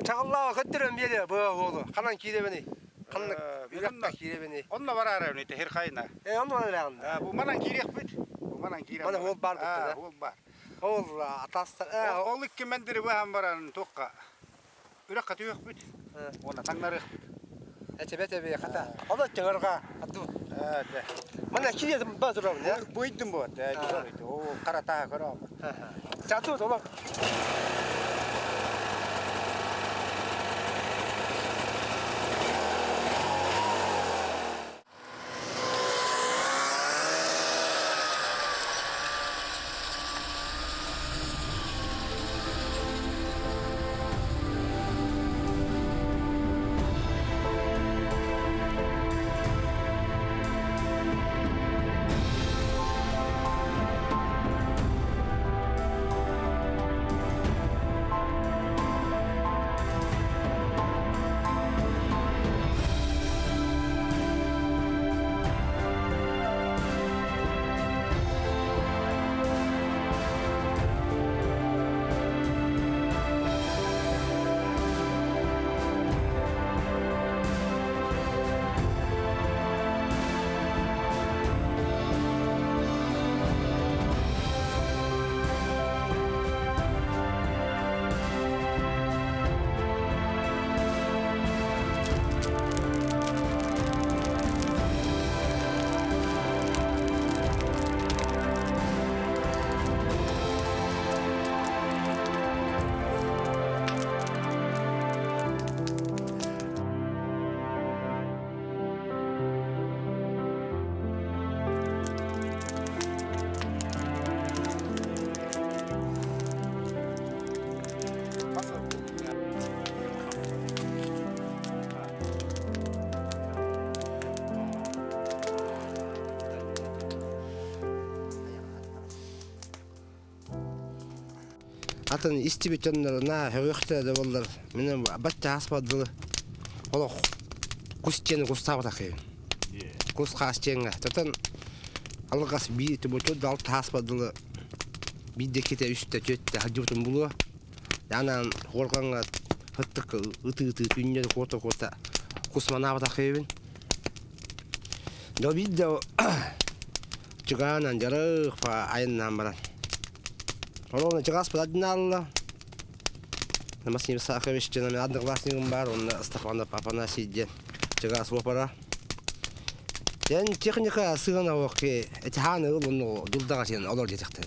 Чаҕыллааҕы көрдөрөн биэриэ быа уолу. Ханан киирэбиний? Ханнык үрэххэ киирэбиний? Онно бараары ити хирхайна. Э, онно бараары Бу манан киириэхпит. Бу манан киирэн. Мана уол баар бутта. Уол баар. Ол атастар. Ол икки мендири быһан баран туохха үрэххэ түһүөхпүт. Уонна таҥнарыахпыт. Эчэбэ тэбэ хата. Оло чыгырга ату. Ээ, Мана киирэ ба турабын, я. Быйдым бу. Оо, каратаа көрөм. Чату оло. Атын истибит дьоннор на хөҕүөхтэрэ да буоллар мин бачча ааспат дылы олох кус диэни кустаабатахыйын кус хаас диэҥҥэ тотон алҕас биир тубуту дал тааспат дылы биирдэ иккитэ үстэ түөртэ сылдьыбытым булуо анаан хуорҕаҥҥа һыттык ытыы-ытыы түннэри куота-куота кус манаабатахыйбын дьэ биирдэ чыгаанан дьарык айаннаан баран Ону чыгаас одиналла Максим Сахович диэн одноклассникым баар уонна Степанов Афанасий диэн чыгаас уопара Дэн техника сыһына оки этиһааны ыл онно дурдаҕа сиэн олор диэтэхтэр.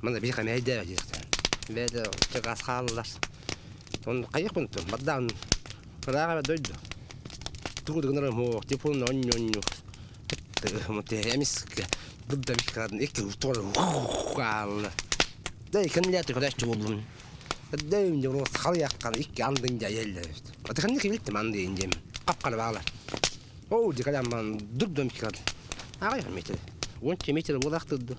Мана биһи хамэйдэ диэтэхтэр. Бэйдэ чыгаас хааллар. Он хайыхпын тун баддаан кырааҕа дойду. Тугу гынарым хуох телефон онньу эмис дурда биккарадын икки туора хаалла. Дэй кэннилээти көрөөччү буоллум. Дэйим дьоро халыйаххан икки андын дьайэллэбит. Атыханны кибилтим анды индем. Капкара баалар. Оо, дикалямман дурдом кикад. Аҕай метр. Уонча метр буолаахтырды.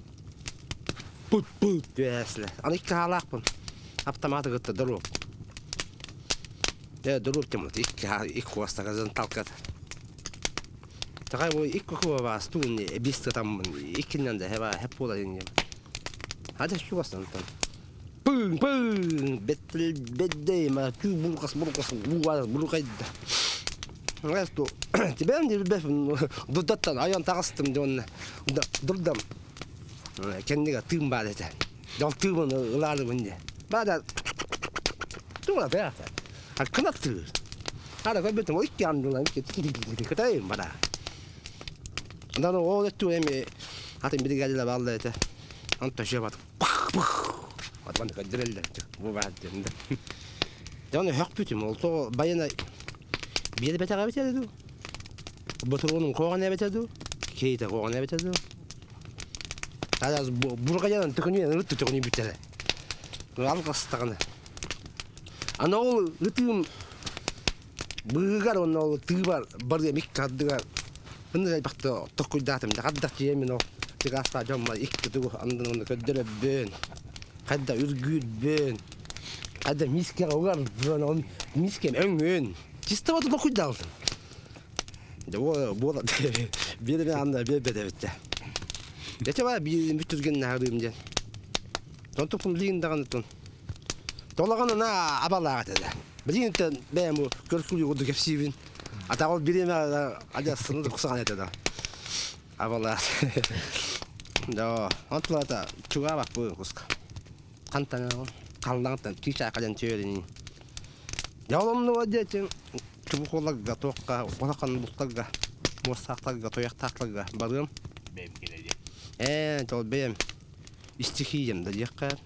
Пут пут түһээслэ. Аны икки хаалаахпын. Автоматы кытта доруоп. Э, доруоп темот. Икки икки хуастагазын талкат. Такай бу икки куба туун бис тытаммын. Иккиннен да хеба хеп буола иннем. Хада чугастан тон. Пың пың беттил беддей ма түү буркас буркас бугас буркайда. Ресту тебем дилбеф дудаттан аян тагыстым дьонна дурдам кэннигэ тыым баар этэ. Дьол тыымын ылаарыбын дьэ. Баада тула бэйата. А кынаттыыр. Ара көрбүтүм икки андылан кытайым бара. Андан ол өттү эми атын биригалила баалла этэ. Онто жебат Атман көддөрөллөр бу баар диэн. Дьэ оны хөкпүтүм ол тоҕо байана биэрбэтэҕэ эбитэ дуу? Ботуруонун куоҕан эбитэ дуу? Кейтэ куоҕан эбитэ дуу? Адас бургайанан төкүнүйэн ырытты төкүнүйбүттэрэ. Алҕастаҕына. Аны ол ытыым быыгар уонна ол тыыбар барыам икки ардыгар ынырай бахта токкуйдаатым да хардах тиийэммин ол тыгаастаах дьоммор икки тугу аннын уонна көрдөрөббүн хайда үргүүрбүн хайда миискэҕэ угарбын ол миискэм өҥүн чисто вот токкуйдаабытым дьэ буола биэрэбин анна биэрбэт эбит дьэ чэ баа биир бүтүргэн наһарыым диэн онтукум билигин даҕаны тун. Толоҕон на абалаах этэ. Билигин бэйэм бу көркүлүү курдук кэпсиибин. Ата ол бириэмэ адьас сыны кусаҕан этэ да. Абалаах. Да, онтулата чугаабаппын куска. Хантан халлаантан чыычаакадан чөөрүнүн. Дьоломнуга диэтин чубукуларга туохха улахан бултарга муостаахтарга туйахтаахтарга барыам. Бэйэм кэлэ Ээ, тол бэйэм истихием да диэххэ.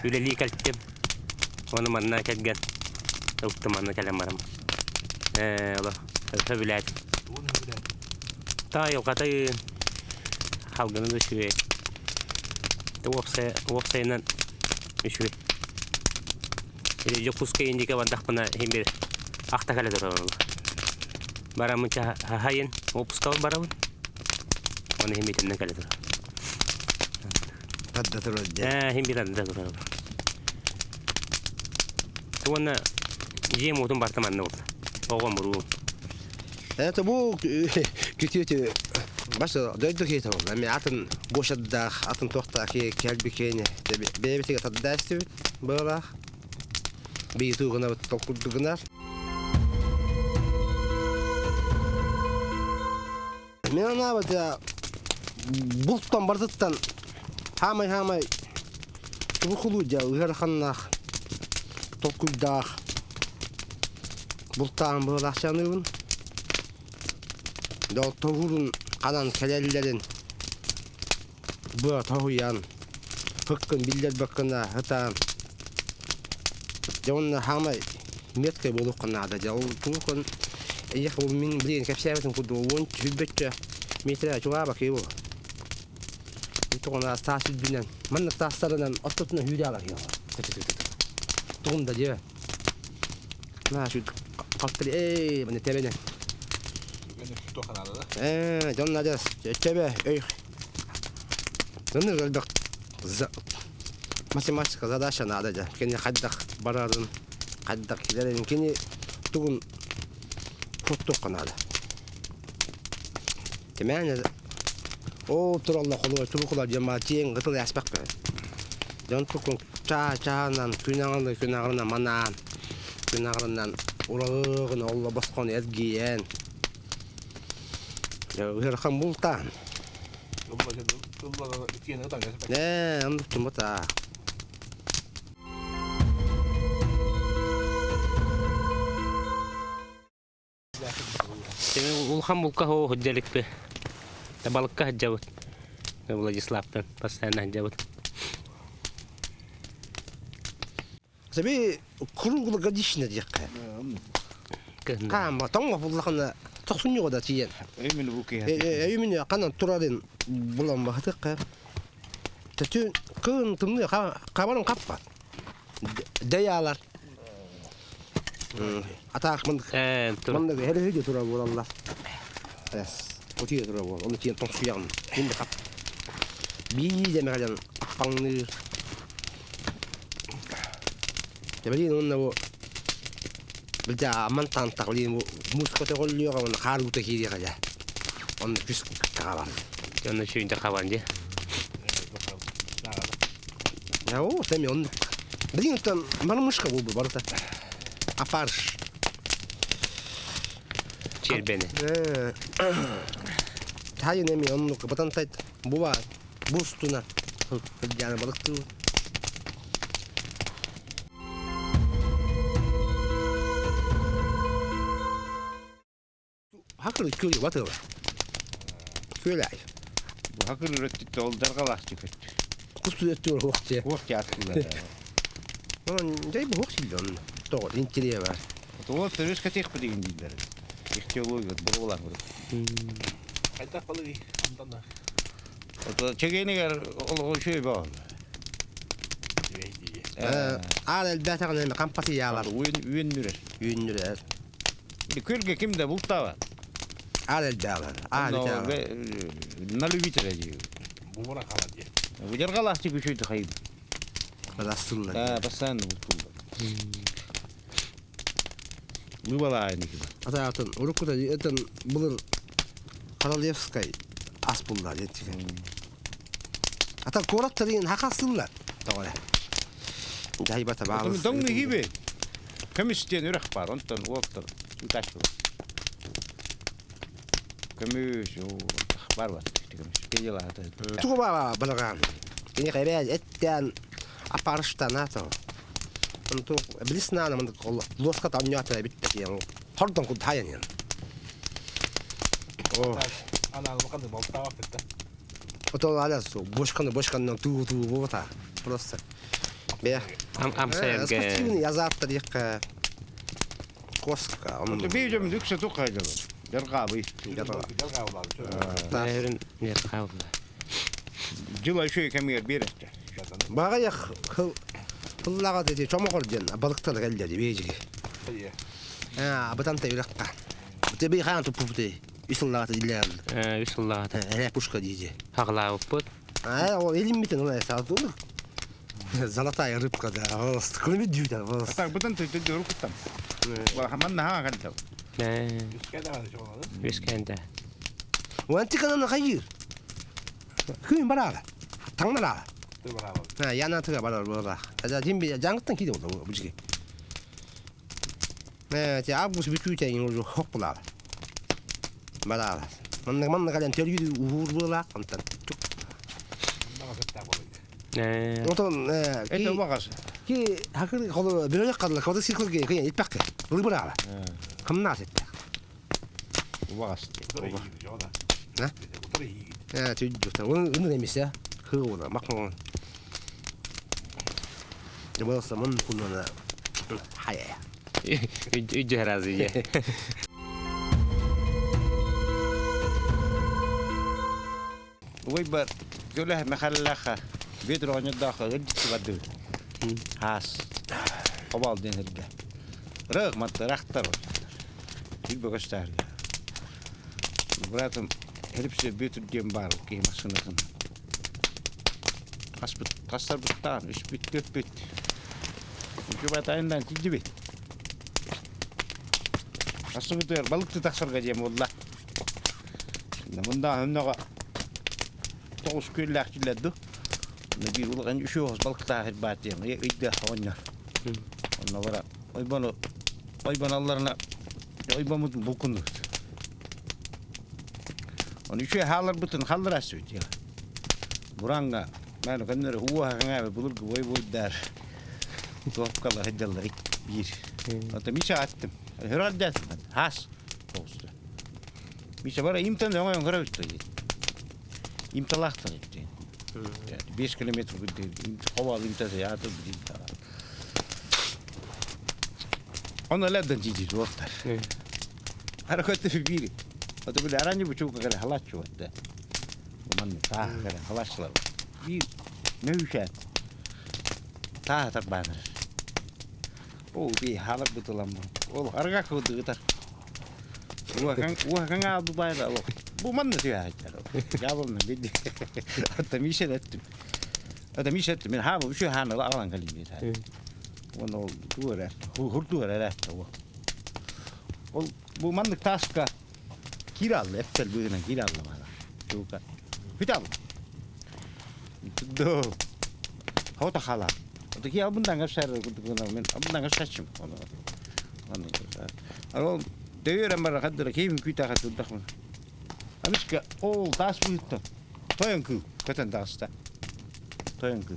Үлэлии кэлтим. Ону манна кэлгэн ылтым манна кэлэн барам. Ээ, олох сөбүлээтим. Таай айылҕатын халгыны да үчүгэй. Уопсай уопсайынан үчүгэй. Дьокуускай индика бардахпына иһин бир ахта кэлэ турар Бараммын хаһайын опускал барабын. Оны иһин битиннен кэлэ турар. Тарда турар дьэ. Ээ, иһин бир тарда турар. Уонна дьиэм уотун барта манна буолла. Оҕом уруум. Это бу күтүөтү бас дойду киһитэ буолла. Эми атын буошардаах, атын туохтаах кэлбикиэни бэйэбитигэр тардаастыбыт быалаах. Бииту гынабыт толкурду гынар. Мен анаабыт бултан бардыттан хаамай-хаамай тубухулуу дьэ ыараханнаах толкуйдаах бултаан быһылаах саныыбын. Дол тоһуурун ханан кэлэллэрин быа тоһуйан фыккын биллэрбэккэ ытаан дьэ уонна хаамай меткэй буолуохха наада дьэ ол тугу эйиэхэ бу мин билигин кэпсээбитим курдук уон сүүрбэччэ миэтэрэ чугаабак киһи тугуна таас үрдүнэн маннык таастарынан оттотунан сүүрэ тугум да диэ на халтыр ээ маны тэбэнэн ээ дьон надо чөбө өй Онно элбэх математика задача наада дьэ. Кини хайдах барарын, хайдах килэрин, кини тугун туттуохха наада. Тимээн ол туралла холуо чубукула дьама тиэҥ кытыл яспакка. Дьон тукун чаа-чаанан күн аҕылы күн аҕылынан манаан күн аҕылынан уралыгын олло босхон эргийэн ыарахан бултаан Ээ, оннук тумута. Улахан булка хоо сылдьа Балыкка сылдьабыт. Владиславтан постоянно сылдьабыт. Саби круглогодичный диэххэ. Хаама тоҥ буллахына тохсунньуга да тиийэн. Өймүн бу киһи. Өймүн ханан турарын булан баһытыкка. Төтүн кыын тымныы хабарын хаппат. Дэйаалар. Атаах мындык. Мындык херехиде турар буолаллар. Кутуйа турар буол. Оны тиен тоҥсуйаҕын. Мин хап. Бии демеҕэлэн аппаҥныыр. Билигин уонна бу билдэ аммантан билигин бу муус көтөҕүллүөҕэ уонна хаар уута киириэҕэ дьэ. Онно күс хабар. Онно сүүнтэ хабан дии. Оо, тэми оннук. Билигин оттон мармышка буолбу барыта. Апарш. Чирбени. Тайын эми оннук батантайт буба бустуна сылдьааны балыктыы. Хакыр күөл батыла. Күөл ай. Хакыр үрөттүттэ ол даргалаахчы көт. Кусту өттүөр хуохте. Хуохте аттылар. Онон жай бу хуох силлон. Тоҕо интириэ бар. Тоҕо төрүс кэтиэх билигин дииллэр. Ихтиология буолан Хайдах балыгый? Антонна. Чэгиэнигэр олоҕу үчүгэй баҕар. Аал элбээтэҕинэ хампаты яалар. Үөннүрэр. Үөннүрэр. Күөлгэ ким да бултаабат. Аал элбээҕэр. Аал На любителя дии. Бубура хала дии. Выдергалаахчы күчүйдү хайын. Бастыллар. Бастаан бултуллар. Лыбалаайын икки. Ата атын уруккута этен былыр Королевскай ас булла диэн. Ата куораттар деген хакасыллар. Тоҕо. Дайбата баалыс. Тоҥ иһиби. Көмүс диэн үрэх бар, онтон уоттар үтаччылар. Көмүс, бар бар. Көмүс. Кедилата. Тугу баба балаган. Кини кайбэ эттен апарыштана то. Онту билиснаана мындык лоска тамнята битте диэн. Хордон куд хаян. О. Ана улахан балтаабат да. Потом аля су бошканы бошканнан туу туу бота. Просто. Бе. Ам ам сайарга. Спортивный азарт диэххэ. Коска. Биир дьом үксэ тук хайдалар. Жаргаабый. Өрүн нер хаалла. Дьыл үчүгэй кэмигэр биэрэстэ. Баҕайах хыллаҕа дети чомоҕор диэн балыктар кэллэ ди бээжиги. Аа, бытанта үрэххэ. Тебе хаан туппупты. Үс сыллаҕата дилээр. Үс сыллаҕата. Э, пушка дииди. Хаҕлаабыппыт. Аа, ол илиммитин ол саатуну. Золотая рыбка да. Кылымы дүүтэ. Так бытан төйтө дөрү куттам. Хаман наһаа кэлдэ. Үскэнде. Уантиканан хайыр. Күн барара. Таңнара. А, яна тыга барар була. Та дим би жаңыттан киде болду бу жиге. Э, те август бүтүүтэ ин уже хоп булар. Барара. Манна манна кален төргү уһур була онтан. Онтон э Это убагас. ки хакыр холо бирөк калла коды сикл ге кыйын итпакы. Бул барара. Кымна сетте. Убагас. На? Э, түдү. Оны оны немесе хыгына макмон. Болса мын кунана хая. Үдү разы. Уйбар көлө махаллаха бедр оñoddaха ыдды бады. Хас. Обал ден херге. Рыг маттарахтар. Бил бөгөстөр. Братым херипсе бөтүр дем бар ки машинасын. Каспыт кастар буттан үч бүт төрт бүт. Үчү айынан тидиби. Касы бүтөр балыкты таксарга жем болла. Мында өмнөгө тоғыз күлләк күлләдү. Неби улган үшөө балыктаа баат диэн ыйда оонньор. Онно бара ойбону ойбон алларына ойбомут булкунду. Оны үшөө хаалар бутун халлар асүт. Буранга мен көннөр хуа хаңа булур бой бойдар. Туопкала хыдаллар бир. Ата миша аттым. Хөралдат хас. Тоғызды. Миша бара имтен оңой көрөбүт. Имталахтар итти. 5 километр ховал имтесе ятып имта. Оны ләдден жиди жуақтар. Харакаты бири. Ата бил араньы бучука кале халачу атта. Ман та кале халачлар. Би мөүшәт. Та тар баныр. О би халак бутулам. Ол арга кудыгытар. Уахан уахан алды байра ало. Бу манна түйә Жабылны бидди. Ата мишел эттим. Ата мишел эттим. Мен хаба үшө ханы алан калим бит. Оны ол туара, хуртуара рәтте ол. Ол бу маннык таска кираллы, эптел бүгүнен кираллы бара. Тука. Бүтал. До. Хота хала. Ата ки абындан гашар кудугуна мен абындан гашачым. Оны. Оны. Ал дөйөрөн бара каддыра кейим күйта каддырдахмын. Амишка ол тас буйтта. Тойон күү көтөн таста. Тойон күү.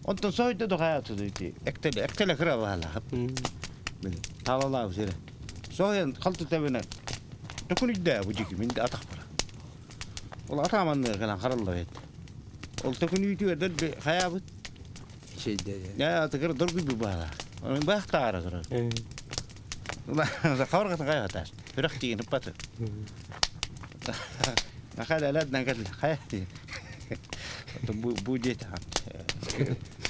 Онтон сойда да хаяты дейти. Эктеле эктеле кыралала. Мен талала сире. Сойын қалты тебене. Төкүн идде бу жики мен атак бара. Ол атаманны калан каралла бет. Ол төкүн үйдү дел хаябыт. Şeyde. Я тыгыр доргу бу бала. Onun бахтары кыры. Ула кавыргатын кайгатар. Бирок деген баты. Махал аладдан кал хаяти. Бу бу дет.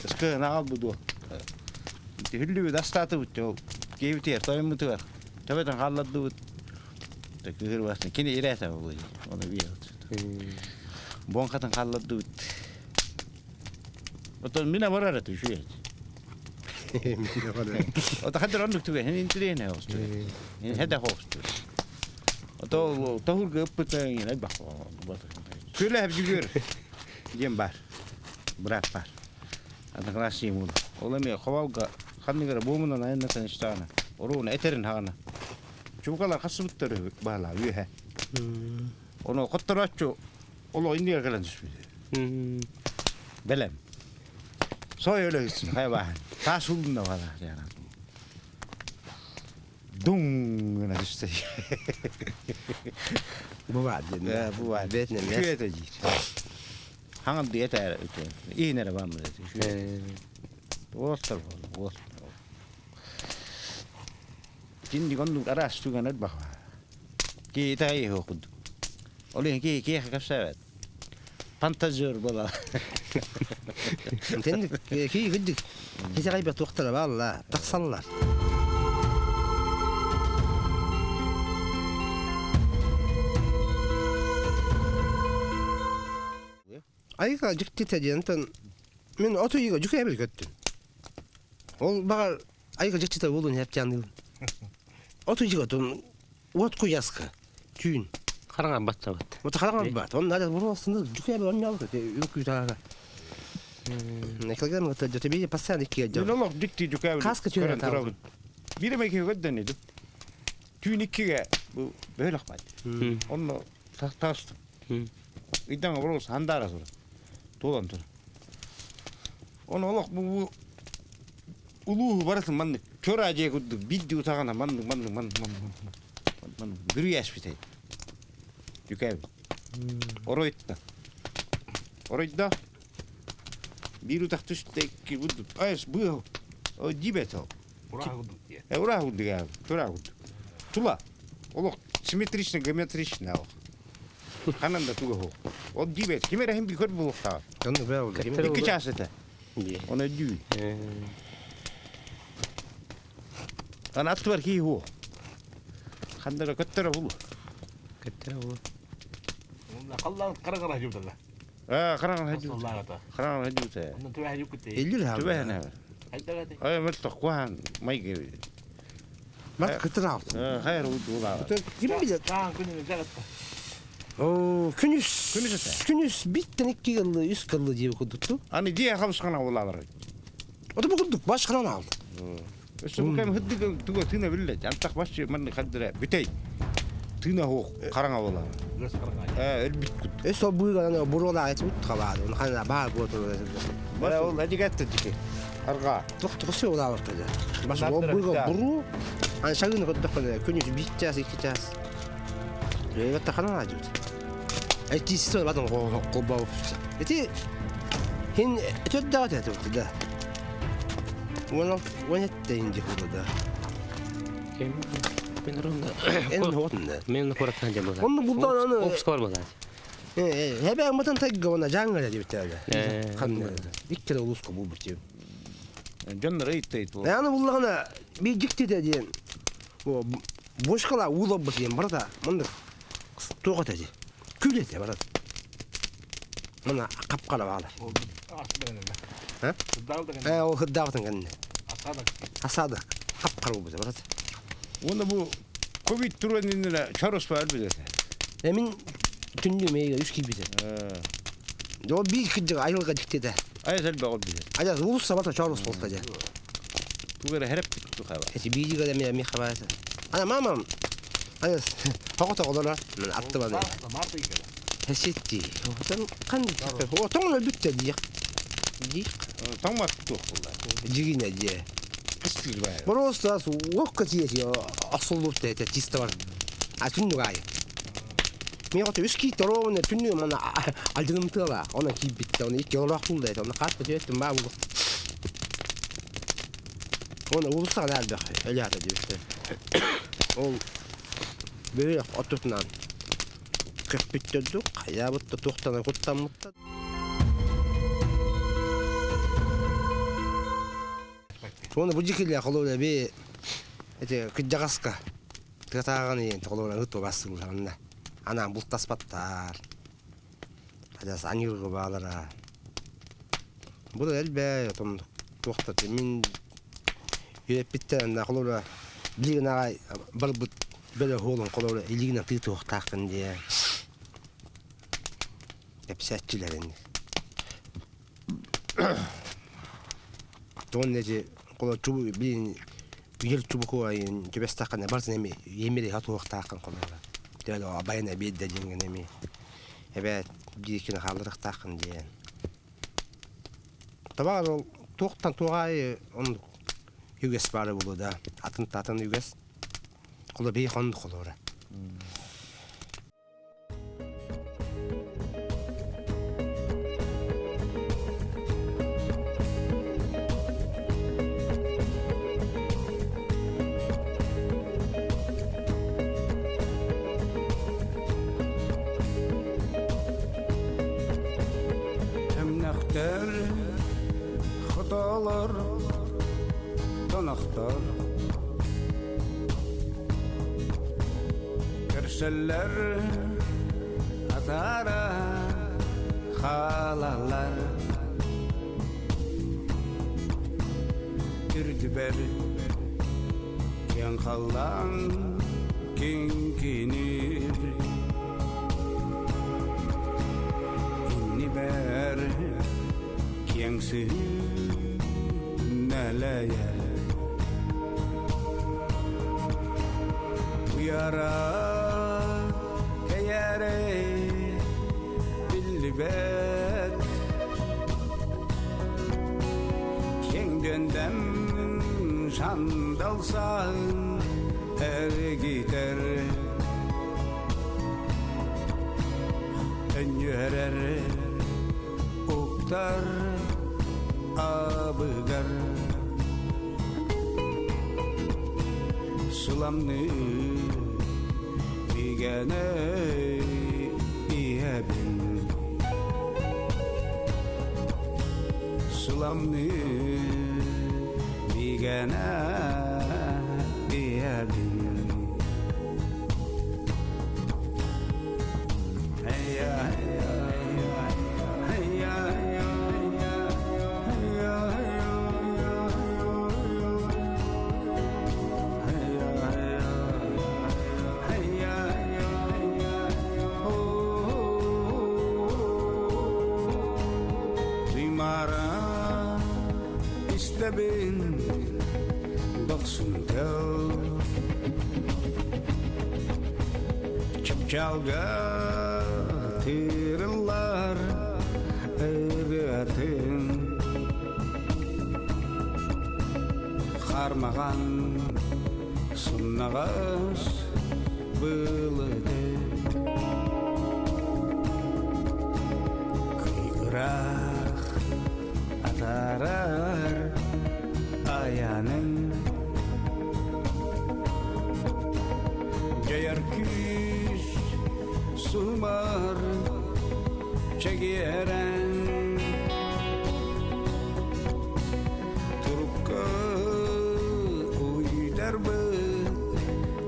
Скы нагал бу. Хүллү дастаты бут. Кейбитер тоймутуар. Төбөтөн халладды бут. Кыгыр басны кини ирәтә бу. Оны бия. Бон катын халладды бут. Отон мина барар түшү. Ото хадыр оннук түгэн хин интириэһинэй оҕус түгэн. Хедэ оҕус түгэн. Ото тоһурга ыппыта иҥин элбэх Күлэ жүгүр диэн баар. Быраат баар. Одноклассник уол. Ол эмиэ ховалга ханнык эрэ буомунан айаннатан истэҕинэ, оруобуна этэрин хаҕана. Чубукалар хасыбыттар үһү баалаа үөһэ. Ону хотторооччу олох иннигэр кэлэн түспүтэ. Бэлэм. Сой өлөһүссүн хайбааһын. Таас улунна бала Дуҥ гына түстэ. Бу баар диэн. Бу баар. Бэт Үчүгэй диир. Хаҥан диэтэ иһин эрэ бааммыт Уостар буолла, уостар. Кинди оннук араас түгэн элбэх баар. Киһи итэҕэйиэхэ курдук. Ол иһин киһи киһиэхэ кэпсээбэт. Фантазер буолар. Тенник киһи кырдьык итэҕэйбэт туохтара баалла, тахсаллар. Айыка дьиктитэ диэн мин от ыйыга дьүкээбил көттүм. Ол баҕар айыка дьиктитэ буолуон хэптяныыбын. От ыйыга тун уот куйаска түүн. Хараҥа баттабат. Вот хараҥа бат. Он надо буруосында дьүкээбил онньоолук үкүү Килограмм это тебе постоянно икки Мен олох дьикти дьүкээбил Каска көрөн түөрэ турабын. Биир эмэ киһи көрдөн иди. Түүн иккигэ бу бөһүлэх баат. Онно тастым. Ыйдаҥа боруос хандаара турар. Туолан турар. Ону олох бу улууһу барытын маннык чора дьиэ курдук биирдии утаҕына маннык маннык маннык маннык маннык бүрүйээспитэ. Түкээбит. Оройтта. Оройдо. Биир утах түстэ икки будут. Айс быа. Дибет ол. Ураах курдук диye. Ураах курдук аа. Тураах курдук. Тула. Олох симметрично, геометрично ол. Ханан да туга суох. Ол дибет. Ким эрэ хим көр буолуохтаах. Онну бээ ол. Икки чаас этэ. Оны дүү. Аны аттыбар кии хуо. Хандара көттөрө булу. Көттөрө булу. Халлаан кара-кара хажыбыталла. Аа, караҥа хажыбыта. Караҥа хажыбыта. Онно түбэ хажып кытты. Эллил хаал. Түбэ хана. Ай, мөлтөх куахан майгы. Мат кытыр аал. Хайр удуулаа. Ким билер? Таан күнүн жагатта. Оо, күнүс. Күнүс этэ. Күнүс биттен икки кыллы, үс кыллы диye курдукту. Аны дие хабысхана улаалар. Ото бу курдук башканан аал. Өссө бу кэм хыддык туга тыына биллэ. Антах башчы манны хаддыра бүтэй. Тыына хоох хараҥа буолар. Гас хараҥа. Ээ, өлбүт кут. Өс ол быыганан буруолаах этибит хабаады. Оны хана баар буотур. Бара ол адигатта дики. Арга. Тух тух улаабыт да. Баш ол быыга буру. Аны шагын көттөхкөнө күнүс бир час, икки час. Эбэтте ханан ажыбыт. Эти батын колбау. Эти хин өтөддөҕө этибит да. Уон уон этте инди худа да. Мен ронда. Эн хотун да. Мен кураттан жабыла. Онну булдан аны. Опс бар була. Хебе аматан тагга она жаңга дебит әле. Ханны. Икки улуска бу бутип. Дьоннор ыйыттайт ол. Аны буллагана бир дьиктитэ диэн бошкала уулабыт диэн барата мындык туох этэ күл этэ барата. Мына капкара баалар. А? Э, ол хыддаабытын кэннэ. Асадак. Капкара буолбута барата. Уонна бу ковид туруон иннинэ чорос баар билэтэ. Эмин түннү мейге үс киирбитэ. Доо биир кырдьык айылга дьиктитэ. Айас элбэх ол билэр. Адьас улус сабата чорос буолта дьэ. Тугу эрэ хэрэппит тухаба. Эти биидигэ да эмиэ хабааса. Ана мамам адьас тоҕо олорор аттыбаны. Хесетти. Отон қан отон өлбүттэ диэх. Диэх. Тоҥмат туох буолла. Дьигинэ дьиэ. Кыстыыр баайа. Просто уокка тиэти асыллубут этэ чисто бар. А түннүк аайы. Мен ото үс киит оруобуна түннүк мана алдьанымтыала. Онон киирбиттэ, оны икки олоох булда этэ. Оны хааспа түөттүм баа булу. Оны улуссаҕа элбэх өлөата диэбиттэр. Ол бөһүөлэк ортотунан көппүттэр хайаабыт да туохтан куттаммыттар. Уонна бу дьикилэ холобура би эти кырдьаҕаска тыатааҕын иэн холобура ыт бассыллар онно анаан бултаспаттар. Адьас аньыыргы баалара. Бу да элбээ отон туохта мин Үөрэппиттэр холобура билигин аҕай барбыт бөлө уолун холобура илиигинэн тыытыахтааххын диye кэпсээччилэрин. Тоҕон эти холо чубу билин үйэл чубуку айын түбэстэххинэ барытын эми емири хатуохтааххын холобура. Төһө абайын эбиэддэ диэҥҥин эми эбээт бииркини хаалларыахтааххын диэн. Табаар ол туохтан туоҕаайы оннук үгэс баара буолуо да атын атын үгэс холо бии хонду холуора. Эмнэхтэр, хотолор, тонохтор Көрсөллөр атаара хаалаллар Үрдүбэр киэҥ халлаан киҥкиниир Иннибэр киэҥ сыһыы нэлэйэр Уйара кэйээрэй биллибэт Киэҥ дөндөм сандал сааһын эргитэр Өнньүөрэр уктар абыгар Сыламныы бигэнэ иһэбин Сыламныы бигэнэ иһэбин Туймара истэбин дохсун тыл Чыпчаалга тыырыллар ырыатын Хармаҕан сымнаҕас былыты Кыйгыраах атаарар айаның Дьайар күүс сумар чэгиэрэн Турукка уйдарбыт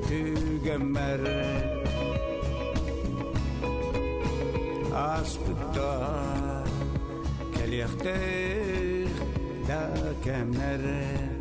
түгэммэр Ааспытта кэлиэхтээх да кэмнэр.